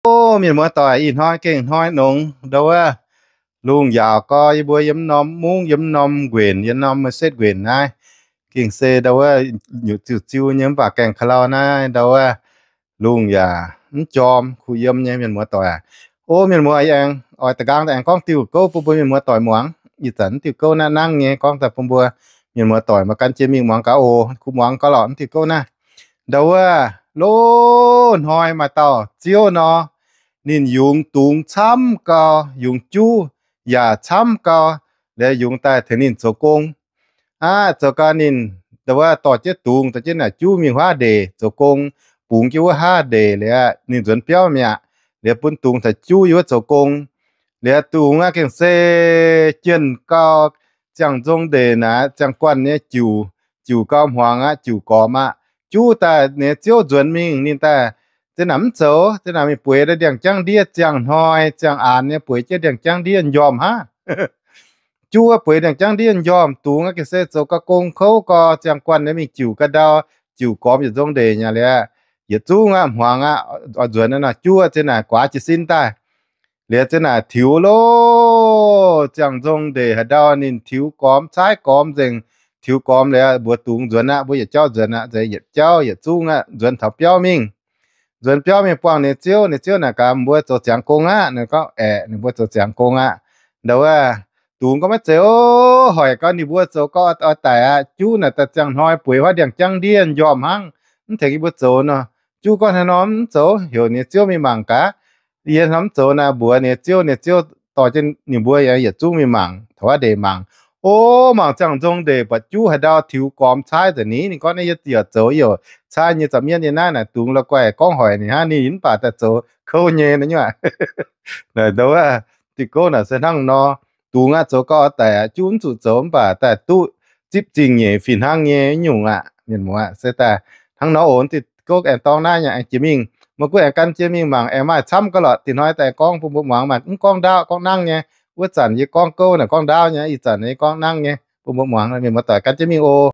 Mienh muoz doic, ih hnoi gengh hnoi nongx ndau wuov, lungh yaauc gau, yie mbuo yiem norm mungv, yiem norm nquenc, yiem norm setv nquenc naaiv, gengh se ndau wuov nyutc ziuh ziuh nyei, mv baac gaengh ka'lau naaiv ndau wuov lungh yaac mv jorm, kuh yiem nyei, mienh muoz doic aac. O mienh muoz, aengx oix da'nqaang aengx gorngv diuh gouv bun mbuo mienh muoz doic muangx. Ih zanc diuh gouv naaiv nangv nyei gorngv daaih bun mbuo mienh muoz doic maaih gan jienv mingh muangx gaax oc. Kuh muangx gaax lorqc, diuh gouv naaiv. Ndau wuov, loz-hnoi maaih dauh ziouv nor, ninh yungz dungz camv gau, yungz juv yaac camv gau, liuz yungz daaih tengx ninh zoux gong. Aqv, zoux gau ninh ndau wuov dorh jienv dungz, dorh jienv naaic juv mingh huaav ndeic zoux gong, bungx jienv wuov huaav ndeic liuz, ninh nzuonx biauv mi'aqv. Liuz bun dungz caux juv yiem wuov zoux gong. Liuz dungz aqv gengh se jienh gau, ziangh nzong ndeic naaic, ziangh guanh nyei jiuc, jiuc gau hmuangx aqv, jiuc gormx aqv. Juv daaih ninh ziouv nzuonx mingh, ninh daaih zeqc naaic mv zoux, zeqc naaic mingh bueix ndiangx-jangv ndiev, ziangh hnoi ziangh aanx nyei bueix jienv ndiangx-jangv ndiev njormh hnangv. Juv bueix ndiangx-jangv ndiev njormh, dungz aqv gengh se zoux gau gong kouv gau, ziangh guanh nyei mingh jiuc ga'ndau, jiuc gormx yietc nzong ndeic nyei liuz, yietc zungv aqv, hmuangx aqv, oix nzuonx nor, juv zeqc naaic guaax jiez sin daaih. Liuz zeqc naaic tiux loh, ziangh nzong ndeic haaix ndau ninh tiux gormx, caaiv gormx nzengc. Tiux gormx liuz mbuox dungz nzuonx aqv, mbuo yietc jauv nzuonx aqv, nzuonx yietc jauv, yietc zungv aqv, nzuonx taux biauv mingh. Nzuonx biauv mingh buangh ninh ziouv, ninh ziouv naaic gaax, mbuo zoux ziangx gong aqv? Ninh gorngv, aeqv, ninh mbuo zoux ziangx gong aqv. Ndau wuov, dungz gorngv, maiv zeiz oc, hoic gau ninh mbuo zoux gau oix daic aqv. Juv naaic daaih ziangh hnoi bueix huaav ndiangx-jangv ndiev njormh hnangv, mv tengx yie mbuo zoux nor. Juv gorngv, haaix norm mv zoux, heuc ninh ziouv mingh mangc gaax. Yie hnamv zoux naaic, mbuox ninh ziouv, ninh ziouv dorh jienv ninh mbuo yietc zungv mingh mangc, taux huaav ndeic mangc. O, mangc ziangh nzong ndeic buatc juv haaix ndau tiux gormx caaiv nzengc ni. Ninh gorngv, naaiv yie ziouc zoux youc caaiv nyei, za'gengh yie naaiv naaic dungz la'guaih gorngv hoic ninh hnangv, ninh mv baac daaih zoux kouv nyei naaiv nyungc aqv. Naaic ndau wuov, diuh gouv naaic se hnangv nor. Dungz aqv zoux gau oix daic aqv, juv mv zuqc zoux mv baac daaih duqv zipv zingh nyeic fih hnangv nyei nyungc aqv, mienh muoz. Se daaih hnangv nor oc. Diuh gouv aengx dorngx naaiv nyei, aengx jiex mingh, meih gunv aengx gan jienv mingh mangc, aengx maaih camv gau lorqc. Diuh hnoi daaih aengx gorngv bun mbuo muangx, mv gorngv ndaauv, gorngv nangv nyei. Wuov zanc yie gorngv gouv naaic gorngv ndaauv nyei, ih zanc yie gorngv nangv nyei bun mbuo muangx. Mienh muoz doic gan jienv mingh oc.